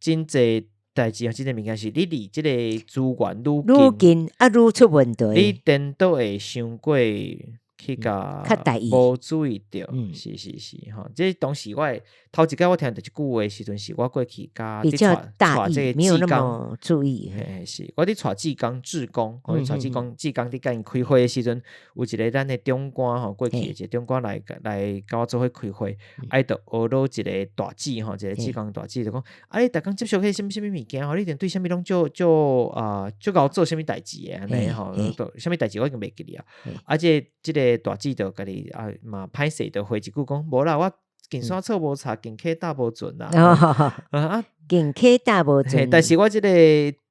真濟代誌，真濟物件是你離這個資源愈愈近，啊，愈出問題。你顛倒會傷過去共無注意著，是是是，吼，這當時我頭一擺我聽著這句話的時陣，是我過去佮比較大意，沒有那麼注意。嘿，是，我佇帶志工志工，我佇帶志工志工佇佮𪜶開會的時陣，有一個咱的長官吼，過去的一個長官來佮我做伙開會，啊，伊就學落一個大姊吼，一個志工大姊就講，啊，你逐工接受彼啥物啥物物件吼，你一定對啥物攏足足啊足𠢕做啥物代誌的按呢吼，啥物代誌我已經袂記得啊。啊，這個大姊就家己啊嘛歹勢，就回一句講，無啦，我近山草無柴，近溪擔無船啦。啊，近溪擔無船。但是我這個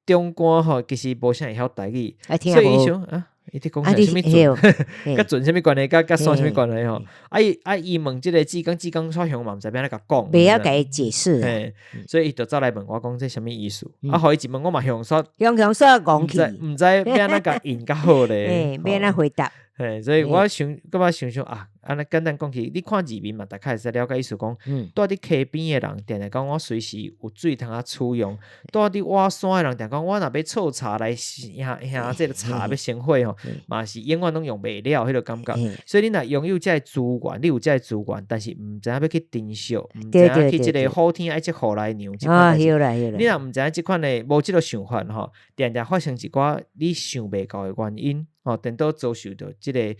長官吼，其實無啥會曉台語，所以伊想啊，伊佇講啥物船，佮船啥物關係，佮山啥物關係吼？啊伊啊伊問這個志工，志工煞向嘛毋知欲按怎共講，袂曉共伊解釋，所以伊就走來問我講這啥物意思？啊，予伊一問，我嘛向煞向向煞戇去，毋知欲按怎共應較好咧，欲按怎回答？嘿，所以我想，閣捌想想啊，按呢簡單講起，你看字面嘛，大概會使了解意思講，住佇溪邊的人，定定講我隨時有水通啊取用；住佇倚山的人，定講我若欲泡茶來兄兄這个茶欲生火吼，嘛是永遠攏用袂了彼個感覺。所以你若擁有這个資源，你有這个資源，但是毋知影欲去珍惜，毋知影去這个好天愛這雨來讓這款代誌。你若毋知影這款的無這个想法吼，定定發生一寡你想袂到的原因。吼，顛倒遭受著這個資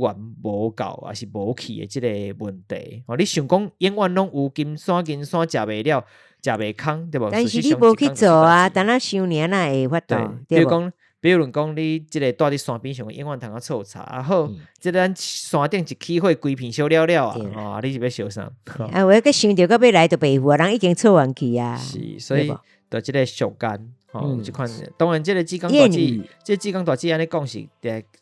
源無夠，抑是無去的這個問題。吼，你想講永遠攏有金山銀山食袂了，食袂空，對無？但是你無去做啊，等下想爾哪會法度？比如講，比如講，你這個住佇山邊上，永遠通啊泡茶啊好，這個咱山頂一起火，規片燒了了啊，吼，你是欲燒啥？啊，有的閣想著到尾來就袂赴啊，人已經做完去啊。是，所以就這個俗間。吼，有這款，當然這個志工大姊，這個志工大姊按呢講是，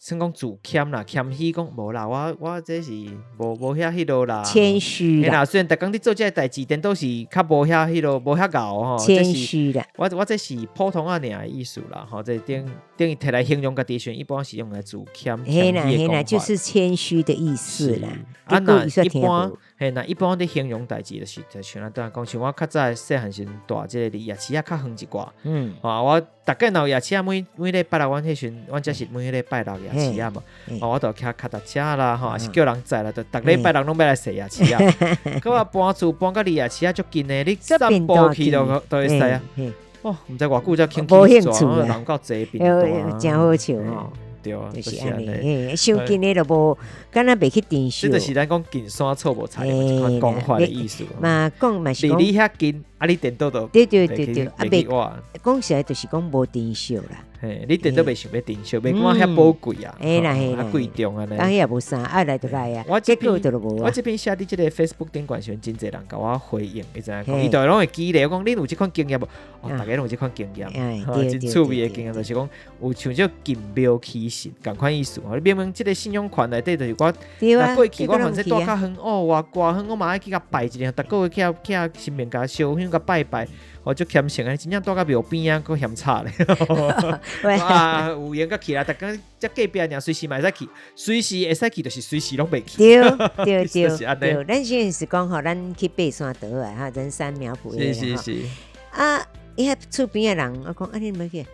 算講自謙啦，謙虛講無啦，我這是無遐彼落啦，謙虛啦。雖然逐工佇做這個代誌，顛倒是較無遐彼落，無遐𠢕吼。謙虛啦。我這是普通話爾的意思啦，吼，這等於提來形容家己時陣，一般是用來自謙謙虛的講法。就是謙虛的意思啦。啊，若一般，嘿，若一般佇形容代誌，就是就像咱拄仔講，像我較早細漢時陣蹛這個離夜市仔較遠一寡，啊，我逐概若有夜市仔，每禮拜六，阮彼時陣，阮遮是每禮拜六夜市仔嘛，哦，我就騎跤踏車啦，吼，抑是叫人載啦，就逐禮拜六攏欲來踅夜市仔。閣我搬厝搬甲離夜市仔足近的，你散步去就會使啊。哦，毋知偌久才肯去跩，人夠濟貧惰，真好笑吼。對啊，就是按呢，嘿，傷近的就無，敢若袂去珍惜。這就是咱講近山草無柴這款講法的意思。嘛講嘛是離你遐近，啊你顛倒就對對對對，啊袂講實在就是講無珍惜啦。嘿，你顛倒袂想欲珍惜，袂感覺遐寶貴啊，嘿啦嘿啦，貴重按呢。當彼也無啥，愛來就來啊。我這篇我這篇寫佇這個 Facebook 頂懸時陣，真濟人共我回應，伊知影講，伊就攏會記咧，講你有這款經驗無？哦，逐家攏有這款經驗，真趣味的經驗，就是講有像這近廟欺神仝款意思。你明明這個信仰群內底就是我，若過去我反正蹛較遠哦，偌偌遠，我嘛愛去共拜一下，逐個月去遐神明共燒香共拜拜，哦，足虔誠的，真正蹛到廟邊仔，閣嫌吵咧。啊，有閒閣去啦，逐工遮隔壁爾，隨時嘛會使去，隨時會使去，就是隨時攏袂去。對對對對，咱先是講吼，咱去爬山倒來哈，仁山苗圃。是是是。啊，伊遐厝邊的人，我講啊，你毋欲去？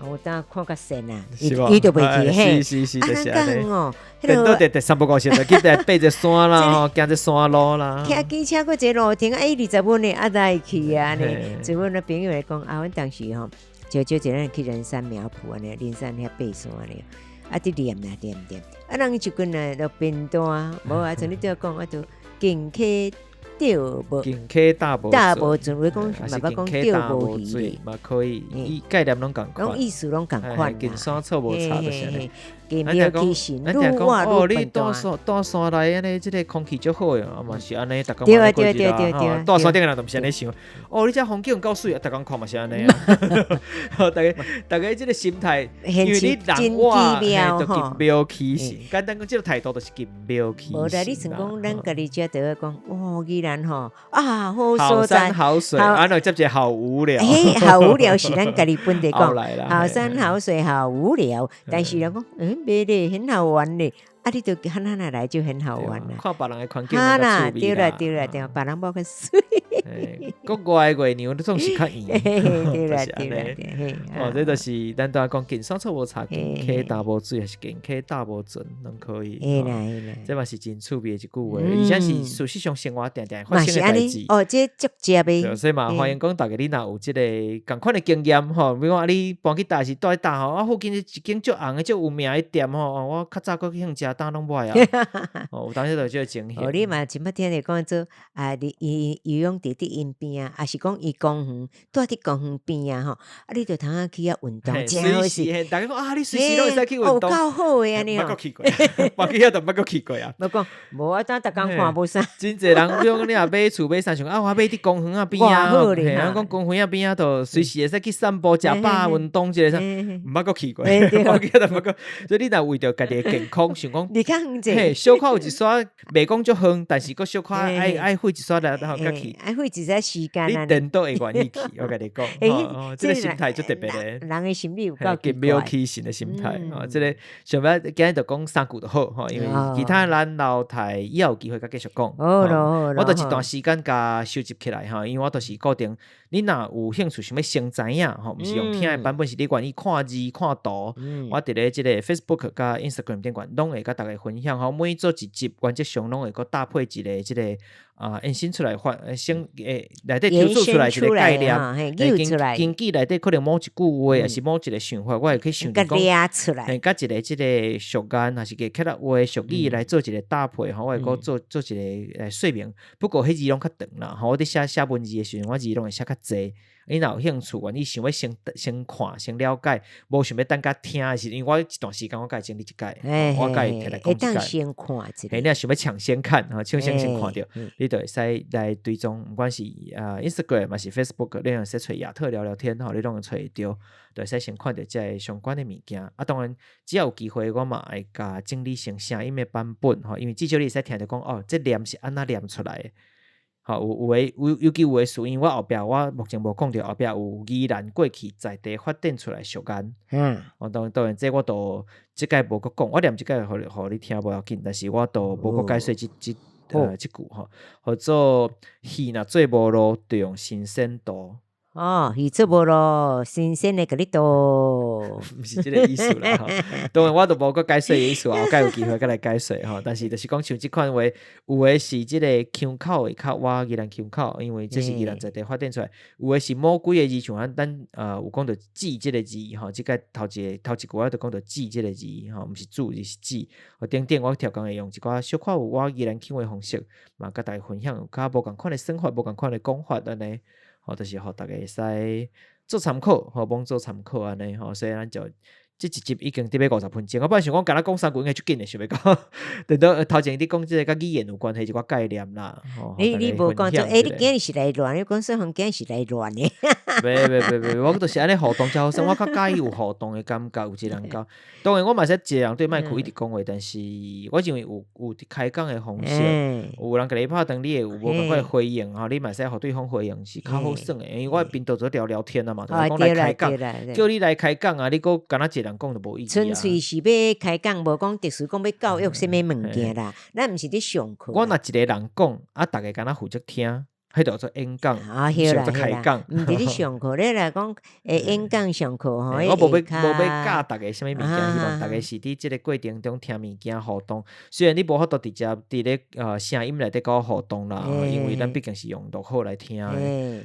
有當看較跣啊，伊伊就袂去嘿。是是是，啊，就是咱按呢。較遠哦，彼電個到佇三不五時就去來爬一個山啦，吼，行一個山路啦。騎機車閣一個路程，啊，伊20分的啊，來去啊呢。嘿所以阮的朋友來講，啊，阮當時吼，少少一咱去仁山苗圃按呢，仁山遐爬山呢，啊，佇念啦念念，啊，人一群來就貧惰，無啊，像你拄仔講啊，就近溪釣無近溪搭無搭無船，話講還是嘛捌講近溪搭釣無無水魚咧，嘛可以，嘿伊概念攏仝款攏。意思攏仝嘿款近山草無嘿差就是按呢。嘿，近咱聽廟起講，咱神，聽愈活講，哦，愈你笨蹛山蹛山內按呢，這个空氣足好的，啊嘛是按呢，逐工對啊嘛按呢過日對對啦，對對吼，蹛山頂的人就毋是按呢想，哦，你這風景夠媠啊，逐工看嘛是按呢啊，吼，逐家逐家這个心態，因為你人活，奇妙嘿，就近廟起神，簡單講，這个態度就是近廟起無啦，你神算講咱家己遮就會講，哇，宜蘭吼啊，好好所在山，好水，好啊，若接一个好無聊，嘿，好無聊是咱家己本地後講，來啦，好山好水好無聊，但是人講，嗯，袂咧，很好玩咧，啊，你就憨憨仔來就很好玩啦。看別人的環境哈啦，較趣味對啦對啦對，別人無較媠。嘿國外的月娘總是較圓，對啦就是按對啦呢。對，嘿。哦，這就是咱拄仔講近山草無差，近溪踏無水，還是近溪搭無船，攏可以。嘿啦嘿啦。這嘛是真趣味的一句話，而且是事實上生活定定發生嘛是按呢的代誌。哦，這足接的。所以嘛，歡迎講大家你若有這個仝款的經驗吼，比如講啊，你搬去佗是蹛佇佗吼，啊附近一間足紅的、足有名的店吼，我較早閣去向食，當攏無愛啊。哦，有當時就有這個情形。哦，你嘛真捌聽著講做啊，你伊游泳池佇𪜶邊啊，抑是講伊公園，蹛佇公園邊啊吼，啊，你就通仔去遐運動，真好勢。隨時，逐家講啊，你隨時攏會使去運動。哦，夠好的按呢毋捌閣去過，搬去遐就毋捌閣去過啊。無講，無啊，當逐工看無啥。真濟人，比如講你若買厝買啥，想啊，我買佇公園仔邊啊，嘿，講公園仔邊啊，就隨時會使去散步、食飽、運動一下啥，毋捌閣去過，搬去遐就毋捌閣。所以你若為著家己的健康，想講，嘿，小可有一逝袂講足遠，但是閣小可愛愛費一逝來然後才去。愛費一逝時間。你顛倒會願意去，我共你講，哦，這个心態足特別的。人的心理有夠近廟起神的心態，哦，這个想欲今日就講三句就好，吼，因為其他咱留待以後有機會閣繼續講。我就一段時間共收集起來，吼，因為我都是固定，你若有興趣想欲先知影，吼，毋是用聽的版本，是你願意看字看圖，我佇咧這个 Facebook 佮 Instagram 頂懸攏會佮大家分享，吼，每做一集原則上攏會閣搭配一个這个啊延伸出來發先會內底抽出來一個概念，根根據內底可能某一句話，抑是某一個想法，我會去想著講，嘿，佮一个這个俗諺，抑是個客家話俗語來做一個搭配，吼，我會閣做做一個來說明。不過彼字攏較長啦，吼，我佇寫寫文字的時陣，我字攏會寫較濟。你若有興趣，願意想欲先先看、先了解，無想欲等甲聽的時陣，因為我一段時間我會整理一擺，我會提來講一擺。先看一下。嘿，你若想欲搶先看，吼，搶先先看著，你就會使來追蹤，毋管是啊 Instagram 抑是 Facebook，你會使揣亞特聊聊天，吼，你攏會揣會著，就會使先看著這个相關的物件。啊，當然，只要有機會，我嘛會共整理成聲音的版本，吼，因為至少你會使聽著講，哦，這念是按怎念出來的。吼，有有的有尤其有的詞，因為我後壁我目前無講著，後壁有宜蘭過去在地發展出來俗諺。哦，當當然，這我都這擺無閣講，我念這擺予予你聽無要緊，但是我都無閣解說這這這句吼，號做魚若做無路，就用神仙渡。哦，魚做無路，神仙會共你渡。毋是這个意思啦，吼。當然我都無閣解說的意思，後擺有機會閣來解說吼。但是就是講像這款話，有的是這个腔口會較倚宜蘭腔口，因為這是宜蘭在地發展出來。有的是某幾个字，像咱咱有講著姊這个字吼，這擺頭一个頭一句我就講著姊這个字吼，毋是煮，而是姊。等等，我逐工會用一寡小可有倚宜蘭腔的方式，嘛佮大家分享有較無仝款的生活，無仝款的講法按呢。吼，就是予大家會使做參考，吼，罔做參考按呢吼，所以咱就這一集已經佇欲50分鐘，我本來想講敢若講三句應該足緊的，想袂到，等到頭前你講這个佮語言有關係一寡概念啦，吼，你你無講做，欸，你今日是來亂，你講說方今日是來亂的。袂袂袂袂，我就是按呢互動才好耍，我較佮意有互動的感覺，有一個人交。當然我嘛會使一個人對麥克一直講話，但是我認為有有佇開講的方式，有人共你拍斷，你會有無仝款的回應吼，你嘛會使予對方回應是較好耍的，因為我的頻道做聊聊天啊嘛，就是講來開講，叫你來開講啊，你閣敢若一個人講就無意義啊。純粹是欲開講，無講特殊講欲教育啥物物件啦，咱毋是佇上課。我若一個人講，啊，逐家敢若負責聽。彼著叫做演講，啊，毋是叫做開講。毋佇咧上課，你來講會演講上課吼，我無欲教逐家啥物物件，希望逐家是佇這個過程中聽物件互動。雖然你無法度直接佇咧聲音內底佮我互動啦，因為咱畢竟是用錄好來聽的。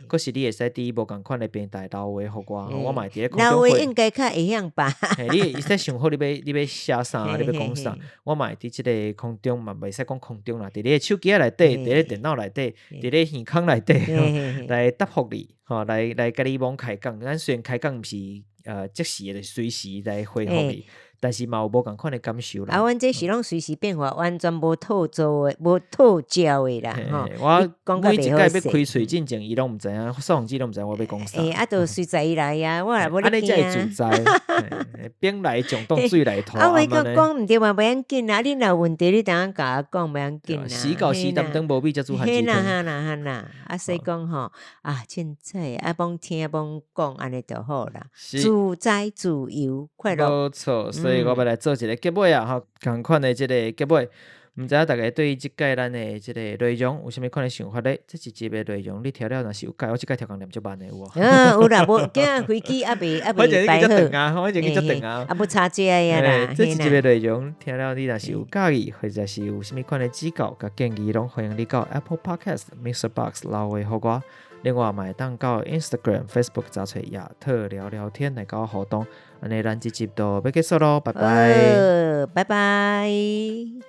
閣是你會使佇無仝款的平台留話予我，我嘛會佇咧空中。留話應該較會曉吧？嘿，你會使想好你欲寫啥，你欲講啥，我嘛會佇這個空中嘛袂使講空中啦，佇你的手機仔內底，佇咧電腦內底，佇咧耳孔內底，來答覆你，吼，來共你罔開講。咱雖然開講毋是即時的，隨時來回覆你，但是嘛有無仝款的感受啦。啊，阮這是攏隨時變化，完全無套做的，無套招的啦，吼。我每一擺欲開喙進前，伊攏毋知影，宋子攏毋知影我欲講啥。欸，啊，就隨在伊來啊，我也無咧驚。按呢才會自在，兵來將擋，水來土。啊，話閣講毋對嘛，袂要緊啦。你若有問題，你當共我講，袂要緊啦。死到死當當無米才煮番薯湯。嘿啦，哈啦哈啦，啊，所以講吼，啊，凊彩啊，罔聽罔講，按呢就好啦。自在自由快樂。無錯，所以我欲來做一個結尾啊，吼，仝款的這個結尾，毋知影逐家對這擺咱的這個內容有啥物款的想法咧？這一集的內容你聽了若是有改，我這擺調工念足慢的有無？嗯，有啦，無今飛機猶未擺好，反正去足長啊，啊，無差這啊啦。這一集的內容聽了你若是有佮意，或者是有啥物款的指教佮建議，攏歡迎你到 Apple Podcast、MixerBox 留話予我。另外嘛會當到 Instagram、Facebook 查揣亞特聊聊天來佮我互動。按呢，咱這集就欲結束囉，拜拜。拜拜。